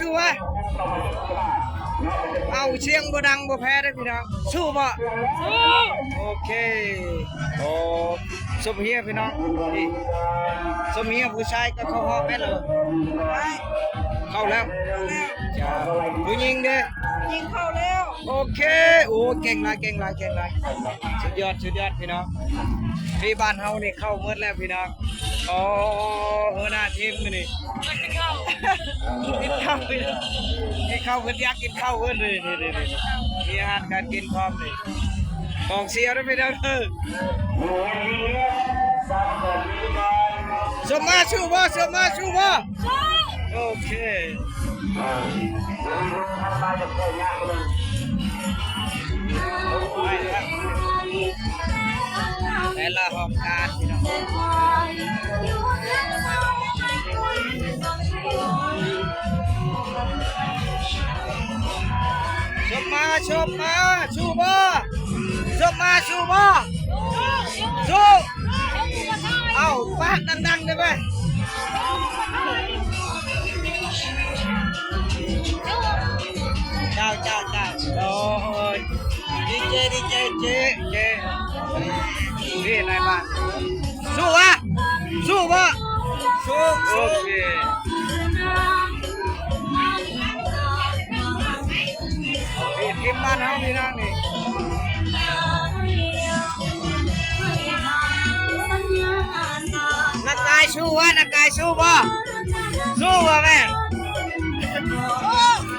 ຄືວ່າ ເອົາ ສຽງບໍ່ດັງບໍ່ແພ້ເດ້ພີ່ນ້ອງ. ສູ້ບໍ່? ສູ້. ໂອເຄ. ໂອ້ ສົມເຮຍພີ່ນ້ອງ. ນີ້ ສົມເຮຍຜູ້ຊາຍກໍເຂົ້າຮອບແມ່ນແລ້ວ. ໄດ້ ເຂົ້າແລ້ວ. ເຂົ້າແລ້ວ. ຈ້າ. ຜູ້ຍິງເດ້? ຍິງເຂົ້າແລ້ວ. ໂອເຄ. ໂອ້ ເກັ່ງຫຼາຍ ເກັ່ງຫຼາຍ ເກັ່ງຫຼາຍ. ສຸດຍອດ ສຸດຍອດພີ່ນ້ອງ. ທີ່ບ້ານເຮົານີ້ເຂົ້າໝົດແລ້ວພີ່ນ້ອງ. ໂອ້ ຫົວໜ້າທີມມື້ນີ້ ກິນເຂົ້າ ກິນເຂົ້າ ກິນເຂົ້າ ເພິ່ນຢາກກິນເຂົ້າເພິ່ນ. ນີ້ ນີ້ ນີ້ ນີ້ ມີອາຫານການກິນພ້ອມນີ້. ກອງເຊຍເດີພີ່ນ້ອງເດີ. ສົມມາສູ້ບໍ່? ສົມມາສູ້ບໍ່? ສູ້. ໂອເຄ. ແຕ່ລະຫ້ອງການພີ່ນ້ອງ. ສົມມາ ສົມມາ ສູ້ບໍ່? ສົມມາ ສູ້ບໍ່? ສູ້. ເອົ້າ ປາກດັງໆ ໄດ້ໄໝ? ເຈົ້າ ເຈົ້າ ເຈົ້າ. ໂອ້ຍ ດີເຈ ດີເຈ ເຈ ເຈ ນີ້ນາຍບ້ານ. ສູ້ວະ? ສູ້ບໍ່? ສູ້. ໂອເຄ. ນີ້ທີມບ້ານເຮົານີ້ນາງນີ້. ນາກາຍສູ້ວະ? ນາກາຍສູ້ບໍ່? ສູ້ບໍ່ແມ່?